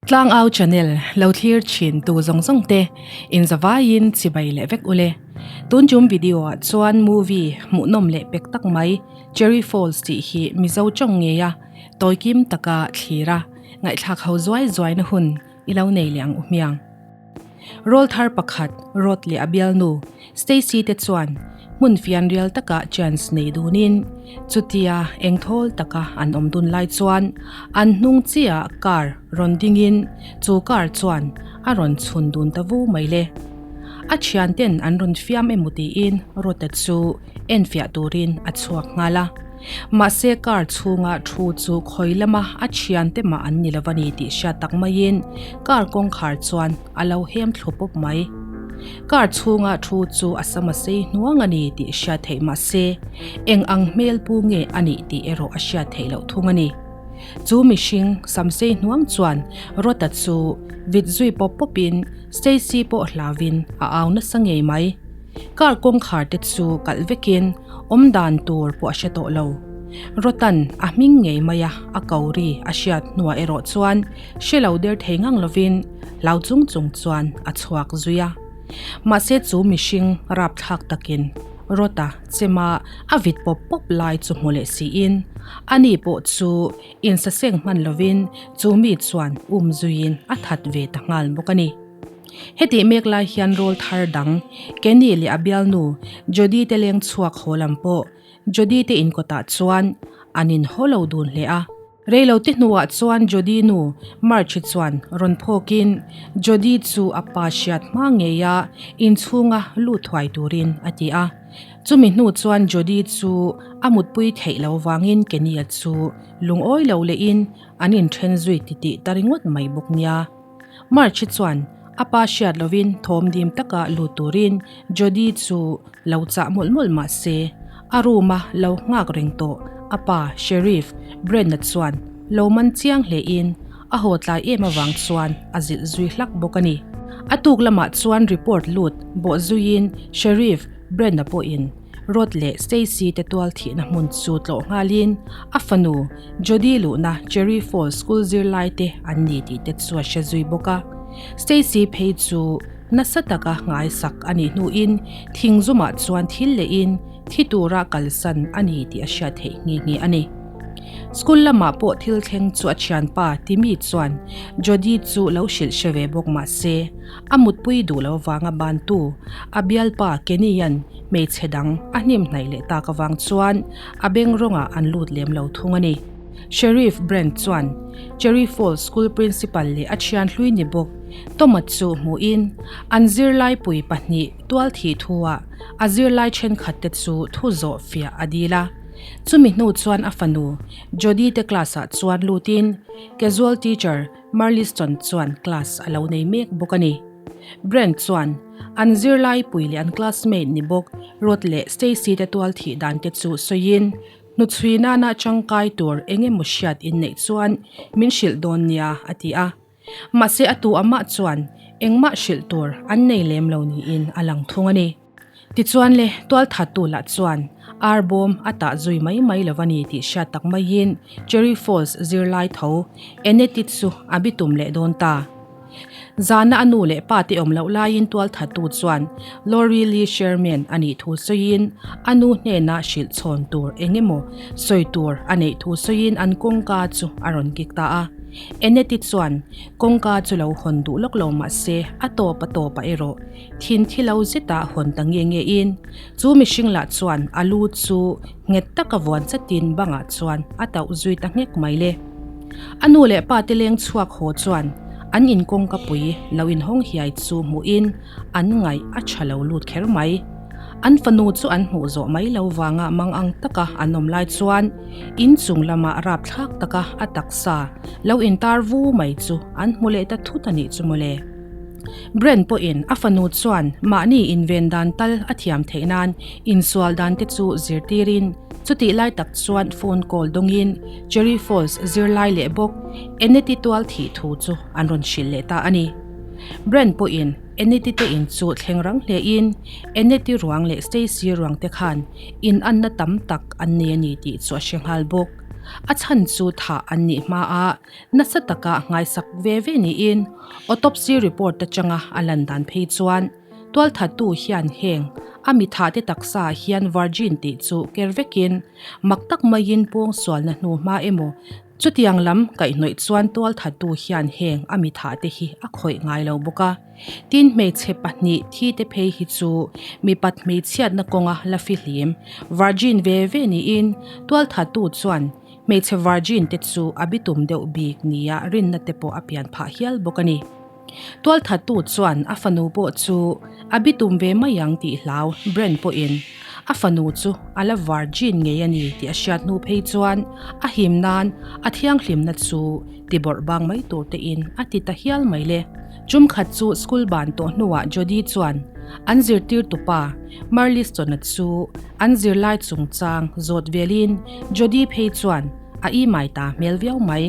Tlangau channel lo thlir thin tu zawng zawng te in zavaiin chibai leh vek ule. Tun tum video ah chuan movie hmuhnawm leh pek tak mai Cherry Falls tih hi Mizo tawng ngei a tawikim taka thlir a ngaihthlak ho zuai zuai na hun i lo nei leh ang u hmiang. Rawl thar pakhat Rod leh a bialnu Stacy te chuan hmun fian rial taka chance nei dunin chutia engthawl taka an awm dun lai chuan an hnung chiah car rawn dingin chu car chuan a rawn chhun dun ta vu mai le. A thianten an rawn fiam emaw tiin Rod-a chu enfiah turin a chhuak nghal a. Mahse car chhunga thu chu khawi lama a thiante mah an ni lo a ni tih hriat tak maiin car kawngkhar chuan a lo hem thlu pawp mai. Car chhunga thu chu a sam a sei hnuang a ni tih hriat theih mahse eng ang hmel pu nge a nih tih erawh a hriat theih loh thung a ni. Chu mihring sam sei hnuang chuan Rota chu vit zui pawp pawpin Stacy pawh hlauvin a au nasa ngei mai. Car kawngkhar te chu kalh vekin awm dan tur pawh a hre tawh lo. Rotan a hming ngei mai a, a ko ri a hriat hnuah erawh chuan hre lo der thei ngang lovin hlau chung chung chuan a chhuak zui a. Mahse chu mihring rapthlak takin Rota chema a vit pawp pawp lai chu hmu leh siin ani pawh chu insaseng hman lovin chu mi chuan um zuiin a that ve ta nghal bawk a ni. Hetih mek lai hian rawl thar dang, Kenny leh a bialnu Jody te leng chhuak haw lam pawh Jody te inkawtah chuan an inhaw lo dun hle a. Reilo te hnuah chuan Jody nu March chuan rawn phawkin Jody chu a pa hriat hma ngeia inchhunga lut thuai turin a ti a. Chumi hnu chuan Jody chu a mutpui theih lo vangin Kenny-a chu lungawi lo lehin an inthen zui titih ta ringawt mai bawk nia. March hi chuan a pa hriat lovin thawm dim taka lut turin Jody chu lo chah mawlh mawlh mah se, a room a lo nghak reng tawh a pa Sheriff Brent-a chuan lo man chiang hlein a haw tlai em avang chuan a zilh zui hlak bawk a ni. A tuk lamah chuan report lut bawh zuiin Sheriff Brent-a pawhin Rod leh Stacy te tual thihna hmun chu tlawh nghalin a fanu Jody luhna Cherry Falls School zirlai te an ni tih te chu a hre zui bawk a. Stacy phei chu nasa taka ngaisak a nih hnuin thingzumah chuan thil lehin thi tura kalsan a ni tih a hriat theih nghe nghe a ni. School lamah pawh thil thleng chu a thianpa Timmy chuan Jody chu lo hrilh hre ve bawk mah se a mutpui duh lo vanga bantu a bialpa Kenny-a'n hmeichhe dang a hnim hnaih leh tak avang chuan a beng rawngah an lut lem lo thung a ni. Sheriff Brent chuan Cherry Falls School Principal leh a thian hlui ni bawk Toma chu hmuhin an zirlaipui pahnih tual thih thuah a zirlai thenkhat te chu thu zawh fiah a dil a. Chumi hnu chuan a fanu Jody te class ah chuan lutin casual teacher Marliston chuan class a lo nei mek bawk a ni. Brent chuan an zirlaipui leh an classmate ni bawk Rod leh Stacy te tual thih dan te chu sawiin hnuchhui nana tangkai tur eng emaw hriat inneih chuan min hrilh dawn nia a ti a. Mahse a tu amah chuan engmah hrilh tur an nei lem lo niin a lang thung a ni. Tichuan le, tualthattu lah chuan ar bawm a tah zui mai mai lo a ni tih hriat tak maiin Cherry Falls zirlai tho Eneti chu a bitum leh dawn ta. Zana a nu leh pa te awm loh laiin tualthattu chuan Lori Lee Sherman a nih thu sawiin a nu hnena hrilh chhawn tur eng emaw sawi tur a neih thu sawiin an kawngka chu a rawn kik ta a. Eneti chuan kawngka chu lo hawn duh lawk lo mah se a tawp a tawpah erawh Thin thi lo zetah hawn ta nge nge in, chu mihring lah chuan a lu chu nghet taka vuan chatin bangah chuan a tauh zui ta nghek mai le. A nu leh pa te leng chhuak haw chuan an inkawngka pui lo inhawng hiai chu hmuhin an ngaih a tha lo lut kher mai. An fanu chu an hmuh zawh mai lo vanga mang ang taka an awm lai chuan inchung lama rapthlak taka a taksa lo intar vu mai chu an hmu leh ta thut a nih chu mawle. Brent pawhin a fanu chuan mahni inven dan tal a thiam theih nan insual dan te chu zirtirin chutih lai tak chuan phone call dawngin Cherry Falls zirlai leh bawk Eneti tual thih thu chu an rawn hrilh leh ta a ni. Brent pawhin Eneti te in chu thleng rang hlein Eneti ruang leh Stacy ruang te khan in anna tam tak an nei a ni tih chu a hre nghal bawk. A chhan chu thah an nih hma a, nasa taka nghaisak ve ve niin autopsy report atanga a lan dan phei chuan tualthattu hian heng a mithahte taksa ah hian virgin tih chu ker vekin mak tak maiin pawngsualna hnu hma emaw Chutiang lam kaihhnawih chuan tualthattu hian heng a mithahte hi a khawih ngai lo bawk a. Tin, hmeichhe pahnih thite phei hi chu mipat hmeichhiatna kawnga la fihlim, virgin, ve ve niin tualthattu chuan hmeichhe virgin te chu a bitum deuh bik nia rinna te pawh a pian phah hial bawk a ni. Tualthattu chuan a fanu pawh chu a bitum ve mai ang tih hlau Brent pawhin a fanu chu a la virgin ngei a ni tih a hriat hnu phei chuan a him nan a thianghlimna chu ti bawrh bang mai tur tein a ti ta hial mai le. Chumkhat chu school ban tawh hnuah Jodi chuan an zirtirtupa Marlistona chu an zirlai chungchang zawt velin Jodi phei chuan a imai ta hmel viau mai.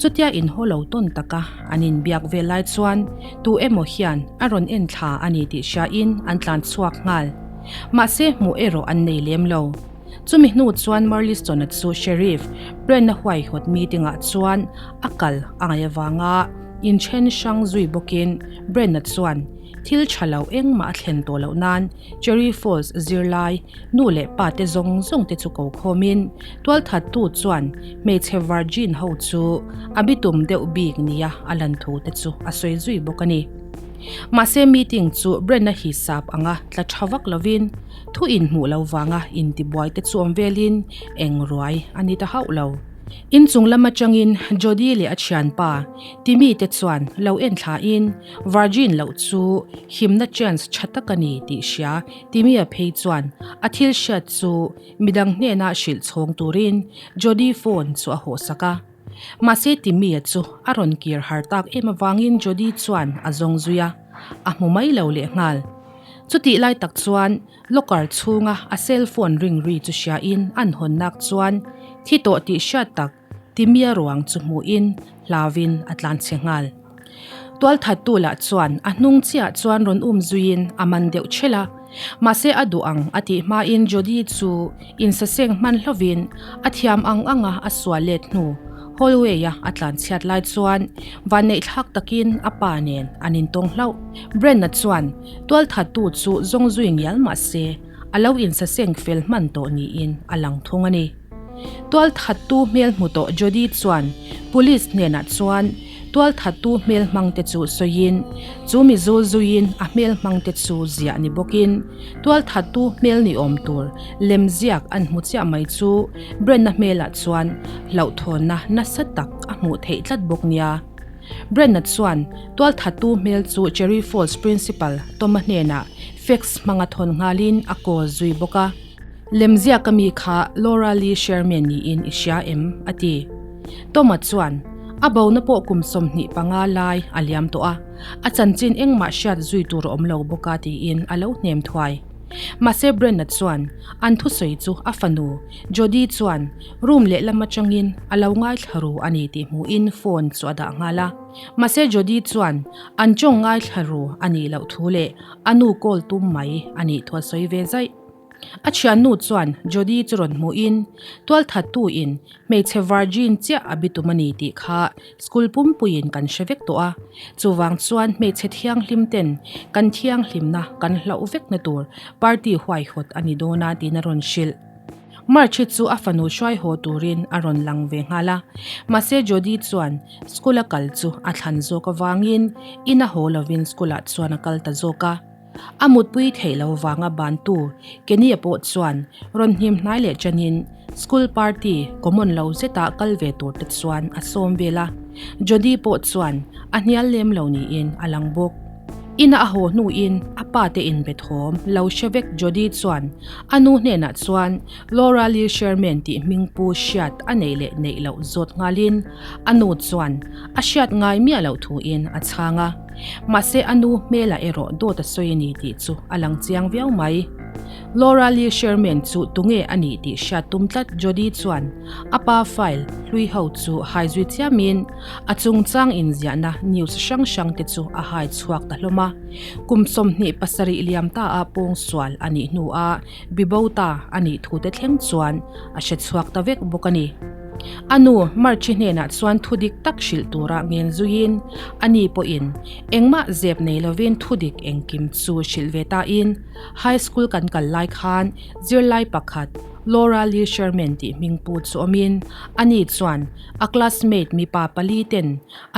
Chutia inhaw lo tawn taka an inbiak vel lai chuan tu emaw hian a rawn en thla a ni tih hriain an tlan chhuak nghal. Mahse hmuh erawh an nei lem lo. Chumi hnu chuan Marlistona chu Sheriff Brent-a huaihawt meeting-ah chuan a kal a ngaih avanga inthen hrang zui bawkin Brent-a chuan thil tha lo engmah a thlen tawh loh nan Cherry Falls zirlai nu leh pa te zawng zawng te chu ko khawmin tualthattu chuan hmeichhe virgin ho chu a bitum deuh bik nia a lan thu te chu a sawi zui bawk a ni. Mahse meeting chu Brent-a hisap anga tla tha vak lovin thu inhmuh lo vanga intibuai te chu awm velin eng ruai a ni ta hauh lo. Inchung lam atangin Jodi leh a thianpa Timmy te chuan lo en thlain Virgin loh chu himna chance tha tak a ni tih hria Timmy-a phei chuan a thil hriat chu midang hnena hrilh chhawng turin Jodi phone chu a hawhsak a. Mahse Timmy-a chu a rawn kir har tak em avangin Jodi chuan a zawng zui a, a hmu mai lo lehnghal. Chutih lai tak chuan Locker chhunga a cell phone ring ri chu hriain an hawn nak chuan thi tawh tih hriat tak Timmy-a ruang chu hmuhin hlauin a tlan chhe nghal. Tualthattu lah chuan a hnung chiah chuan rawn um zuiin a man deuh ṭhelh a, mahse a duh ang a tih hmain Jodi chu insaseng hman hlovin a thiam ang anga a sual let hnu hallway-a a tlan chhiat lai chuan vanneihthlak takin a pa nen an intawng hlauh. Brenna chuan tualthattu chu zawng zui ngial mahse a lo insaseng fel hman tawh niin a lang thung a ni. Tualthattu hmel hmu tawh Jodi chuan Police hnenah chuan tualthattu hmel hmangte chu sawiin, chu mi zul zuiin a hmel hmangte chu ziah ni bawkin tualthattu hmel ni awm tur lem ziak an hmu chiah mai chu Brenna hmelah chuan hlauhthawnna nasa tak a hmuh theih tlat bawk nia. Brenna chuan tualthattu hmel chu Cherry Falls Principal Toma hnenah fax hmanga thawn nghalin a call zui bawk a. Lemziak a mi kha Laura Lee Sherman niin i hria em? a ti. Toma chuan, A bona pawh kum 25 lai a liam tawh a, a chanchin engmah hriat zui tur a awm lo bawk a tiin a lo hnem thuai. Mahse Brenna chuan an thusawi chu a fanu Jodi chuan room lehlam atangin a lo ngaithla ru a ni tih hmuhin phone chu a dah nghal a. Mahse Jodi chuan an tawng ngaithla ru a nih loh thu leh a nu call tum mai a nih thu a sawi ve zaih. A thiannu chuan Jodi chu rawn hmuhin tualthattu in hmeichhe virgin chiah a bitum a ni tih kha school pumpuiin kan hre vek tawh a, chuvang chuan hmeichhe thianghlim ten kan thianghlimna kan hlauh vekna tur party huaihawt a ni dawn a tiin a rawn hrilh. March hi chu a fanu hruai haw turin a rawn lang ve nghal a, mahse Jodi chuan school a kal chu a thlan zawk avangin in a haw lovin school ah chuan a kal ta zawk a. A mutpui theih lo vanga bantu Kenny-a pawh chuan rawn hnim hnai leh chanin school party common lo zetah kal ve tur te chuan a sawm vel a, Jodi pawh chuan a hnial lem lo niin a lang bawk. Ina a haw hnuin a pa te inbe thawm lo hre vek Jodi chuan a nu hnenah chuan Laura Lee Sherman tih hming pu hriat a neih leh neih loh zawt nghalin a nu chuan a hriat ngai miah loh thuin a chhang a. Mahse a nu hmelah erawh dawt a sawi a ni tih chu a lang chiang viau mai. Laura Lee Sherman chu tunge a nih tih hriat tum tlat Jodi chuan a pa file hlui ho chu hai zui chiamin a chungchang inziahna news hrang hrang te chu a hai chhuak ta hlawm a. Kum 27 liam ta a pawngsual a nih hnuah bibo ta a nih thu te thleng chuan a hre chhuak ta vek bawk a ni. A nu March-i hnenah chuan thu dik tak hrilh tura ngen zuiin ani pawhin engmah zep nei lovin thu dik engkim chu hrilh ve tain high school kan kal lai khan zirlai pakhat Laura Lee Sherman tih hming pu chu awmin ani chuan a classmate mipa pali ten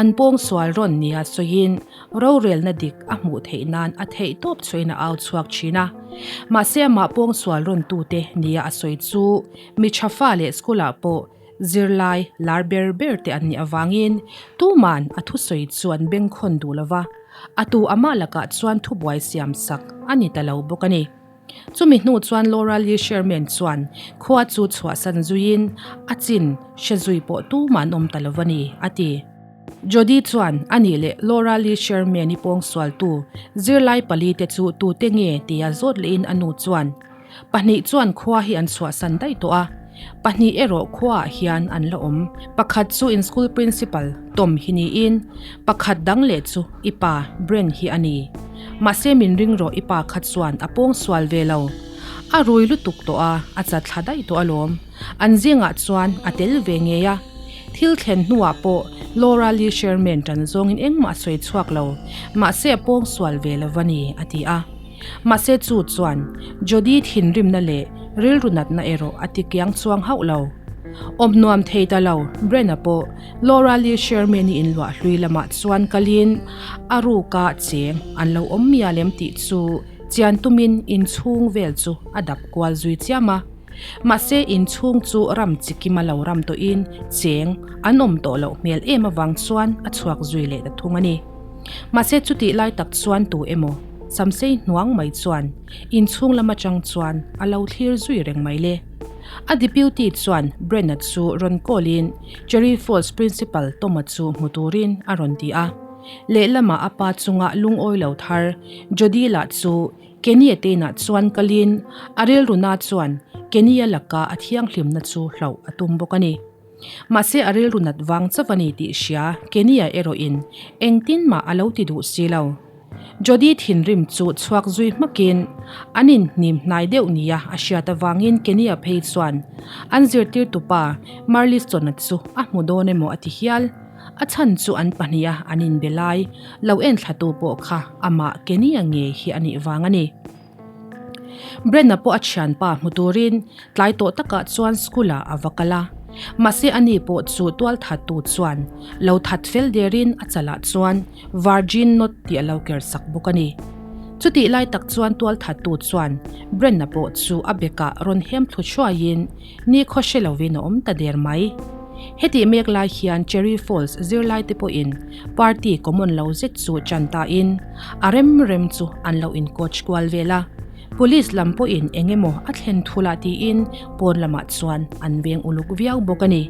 an pawngsual rawn nia sawiin rorelna dik a hmuh theih nan a theih tawp chhuahin a au chhuak thin a. Mahse amah pawngsual rawn tute nia a sawi chu mi tha fa leh school ah pawh zirlai lar ber ber te an nih avangin tuman a thusawi chu an bengkhawn duh lova, a tu amah lakah chuan thubuai siam sak a ni ta lo bawk a ni. Chumi hnu chuan Laura Lee Sherman chuan khua chu chhuahsan zuiin a chin hre zui pawh tumah an awm ta lo a ni, a ti. Jody chuan a nih leh Laura Lee Sherman-i pawngsualtu zirlai pali te chu tute nge tia zawt lehin a nu chuan, Pahnih chuan khua hi an chhuahsan daih tawh a, pahnih erawh khuaah hian an la awm. Pakhat chu in school principal Tom hi niin, pakhat dang leh chu i pa Brent hi a ni. Mahse min ring rawh i pa kha chuan a pawngsual ve lo. A rui lutuk tawh a, a chat thla daih tawh alawm. An zingah chuan a tel ve ngei a. Thil thlen hnuah pawh Laura Lee Sherman tan zawngin engmah a sawi chhuak lo. Mahse a pawngsual ve lo va ni, a ti a. Mahse chu chuan Jody thinrimna leh rilru natna erawh a ti kiang chuang hauh lo. Awm nuam thei ta lo, Brenna pawh Laura Lee Sherman-i inluah hlui lamah chuan kalin a ruka cheng an lo awm mial em tih chu chian tumin inchhung vel chu a dap kual zui chiam a. Mahse inchhung chu ram chikima lo ram tawhin cheng an awm tawh loh hmel em avang chuan a chhuak zui leh ta thung a ni. Mahse chutih lai tak chuan tu emaw Samsei hnuang mai chuan inchhung lam atang chuan a lo thlir zui reng mai le. A deputy chuan Brenna chu rawn call in Cherry Falls Principal Toma chu hmu turin a rawn ti a. Lehlamah a pa chunga lungawi lo thar Jody lah chu Kenny-a te inah chuan kalin a rilruna chuan Kenny-a laka a thianghlimna chu hlauh a tum bawk a ni. Mahse a rilru nat vang chauh a ni tih hria Kenny-a erawhin engtin mah a lo ti duh si lo. Jody thinrim chu chhuak zui hmakin an inhnim hnai deuh nia a hriat avangin Kenny-a phei chuan an zirtirtupa Marlison-a chu a hmu dawn emaw a ti hial. A chhan chu an pahniha an inbe lai lo enthlatu pawh kha amah Kenny-a ngei hi a nih vang a ni. Brenna pawh a thianpa hmu turin tlai tawh takah chuan school ah a va kal a. Mahse ani pawh chu tual thattu chuan lo that fel derin a chalah chuan Virgin Note tih a lo ker sak bawk a ni. Chutih lai tak chuan tual thattu chuan Brenna pawh chu a bekah rawn hem thlu thuaiin nikhaw hre lovin a awm ta der mai. Hetih mek lai hian Cherry Falls zirlaite pawhin party common lo zet chu chan tain a rem rem chu an lo in coach kual vel a. Police lam pawhin eng emaw a thlen thul ah tiin pawn lamah chuan an veng uluk viau bawk a ni.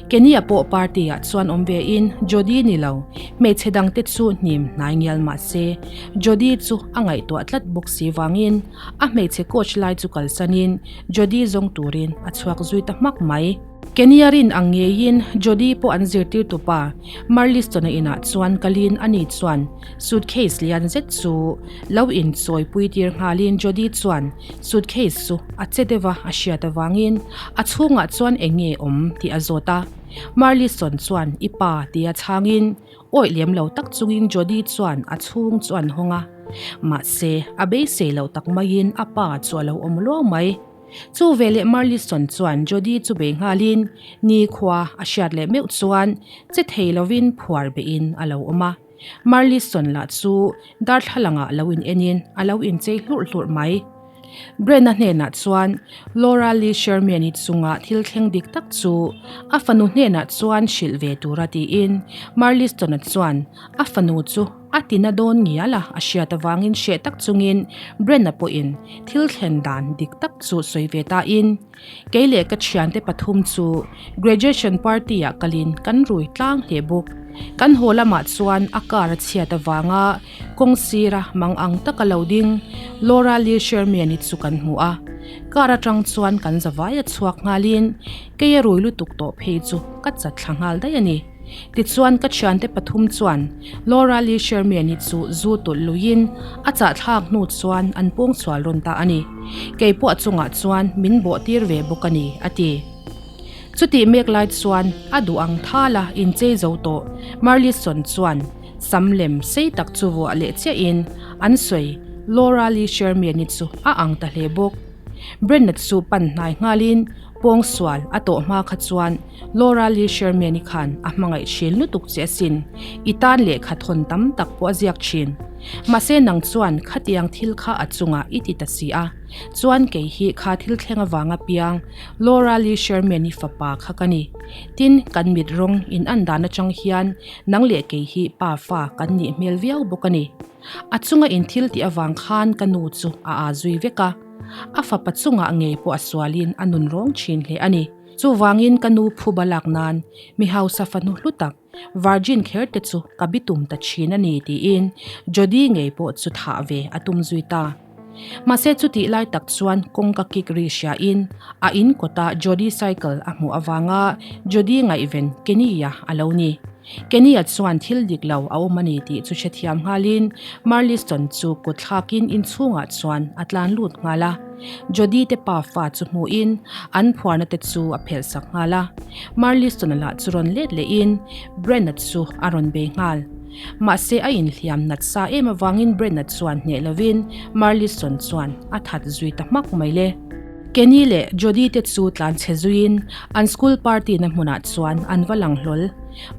Kenny-a pawh party ah chuan awm ve in Jody ni lo hmeichhe dangte chu hnim hnai ngial mah se Jody chu a ngaihtuah tlat bawk si vangin a hmeichhe coach lai chu kalsanin Jody zawng turin a chhuak zui ta hmak mai. Kenny-a rin ang ngeiin Jody pawh an zirtirtupa Marliston-a inah chuan kalin ani chuan suitcase lian zet chu lo inchawipui tir nghalin Jody chuan suitcase chu a che deuh a a hriat avangin a chhungah chuan eng nge awm tih a zawt a. Marliston chuan i pa tia chhangin awih lem lo tak chungin Jody chuan a chhung chu an hawng a. Mahse, a beisei loh tak maiin a pa chu a lo awm luau mai. Chu veleh Marlison chuan Jody chu bei nghalin nikhua a hriat leh meuh chuan che thei lovin phuar beihin a lo awm a. Marlison lah chu darthlalangah lo in enin a lo inchei hlurh hlurh mai. Brenna hnenah chuan Laura Lee Sherman-i chunga thil thleng dik tak chu a fanu hnenah chuan hrilh ve tura tiin Marlison-a chuan a fanu chu A tina dawn ngial a, a hriat avangin hreh tak chungin Brenna pawhin thil thlen dan dik tak chu sawi ve tain, Kei leh ka thiante pathum chu graduation party-ah kalin kan rui tlang hle bawk. Kan haw lamah chuan a car a chhiat avanga kawng sira mang ang taka lo ding Laura Lee Shermian-i chu kan hmu a. Car atang chuan kan zavai a chhuak nghalin kei a rui lutuk tawh phei chu ka chat thla nghal daih a ni. Tichuan ka thiante pathum chuan Laura Lee Shermian-i chu zu tawlh luiin a chahthlak hnu chuan an pawngsual rawn ta a ni. Keipawh a chungah chuan min bawhtir ve bawk a ni, a ti. Chutih mek lai chuan a duh ang thala inchei zo tawh Marlison chuan sam lem sei tak chu vuah leh chiahin an sawi Laura Lee Sherman-i chu a ang ta hle bawk. Brenna chu pan hnai nghalin pawngsual a tawh hma kha chuan Laura Lee Sherman-i khan a hmangaih thin lutuk che asin, i tan lehkha thawn tam tak pawh a ziak thin. Mahse nang chuan khatiang thil kha a chungah i ti ta si a, chuan kei hi kha thil thleng avanga piang Laura Lee Sherman-i fapa kha ka ni. Tin, kan mit rawng in an dan atang hian nang leh kei hi pa fa kan nih hmel viau bawk a ni. A chunga in thil tih avang khan ka nu chu a aa zui vek a, a fapa chungah ngei pawh a sualin a nun rawng thin hle a ni. Chuvangin ka nu phuba lak nan mi hausa fanu hlu tak Virgin kher te chu ka bitum ta thin a ni tiin Jody ngei pawh chu thah ve a tum zui ta. Mahse chutih lai tak chuan kawngka kik ri hriain a in kawta Jody cycle a hmuh avanga Jody ngaihven Kenny-a a lo ni. Kenny-a chuan thil dik lo a awm a ni tih chu hrethiam nghalin Marliston chu kut thlakin inchhungah chuan a tlan lut nghal a. Jody te pa fa chu hmuhin an phuarna te chu a phelh sak nghal a. Marliston-a lah chu rawn let lehin Brent-a chu a rawn bei nghal. Mahse a inhliam nat sa em avangin Brent-a chuan hneh lovin Marliston chuan a that zui ta hmak mai le. Kenny leh Jody te chu tlan chhe zuiin an school party na hmunah chuan an va lang hlawl.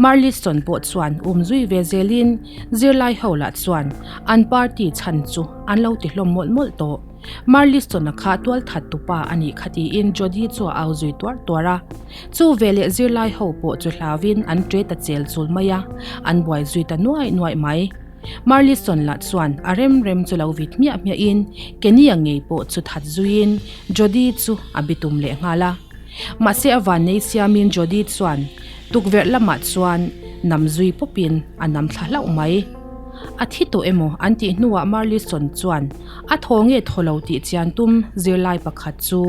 Marliston pawh chuan um zui ve zelin zirlai ho lah chuan an party chhan chu an lo ti hlawm mawlh mawlh tawh. Marliston-a kha tualthat tupa a nih kha tiin Jody chu a au zui tuarh tuarh a. Chu veleh zirlai ho pawh chu hlauin an ṭe ta chel chul mai a, an buai zui ta nuaih nuaih mai. Marlison lah chuan a rem rem chu lo vit hmiah hmiahin Kenny-a ngei pawh chu that zuiin Jody chu a bitum leh nghal a. Mahse a vannei siamin Jody chuan tukverh lamah chuan nam zui pawpin a nam thla hlauh mai. A thi tawh emaw an tih hnuah Marlison chuan a thaw nge thaw lo tih chian tum zirlai pakhat chu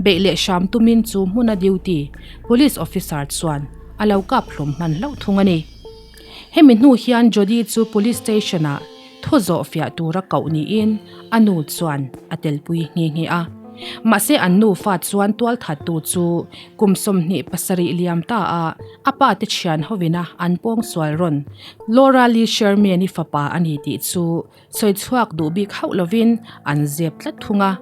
beih leh hram tumin chu hmuna duty police officer chuan a lo kap hlawm hman hlauh thung a ni. Hemi hnu hian Jody chu police station-ah thu zawh fiah tura koh niin a nu chuan a telpui nghe nghe a. Mahse an nufa chuan tualthattu chu kum 27 liam ta a a pa te thian hovina an pawngsual rawn Laura Lee Sherman-i fapa a ni tih chu Sawi chhuak duh bik hauh lovin an zep tlat thung a.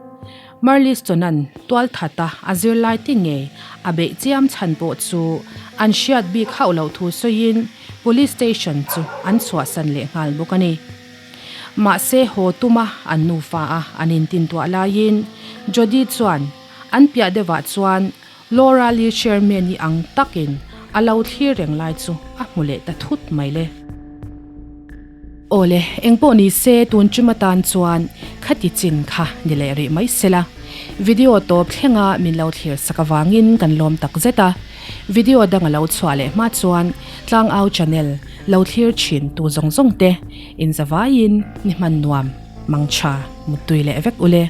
Marlistonan tualthata a zirlai te ngei a beih chiam chhan pawh chu an hriat bik hauh loh thu sawiin Police Station chu an chhuahsan leh nghal bawk a ni. Mahse haw tuma an nufa a an intintuah laiin Jody chuan an piah deuhah chuan Laura Lee Sherman-i ang takin a lo thlir reng lai chu a hmu leh ta thut mai le. Awle, engpawh ni se tun ṭum atan chuan khati chin kha ni leh rih mai sela. Video tawp thlenga min lo thlir sak avangin kan lawm tak zet a. Video dang a lo chhuah leh hma chuan Tlangau channel lo thlir thin tu zawng zawng te inzavaiin ni hman nuam mangtha muttui leh vek ule.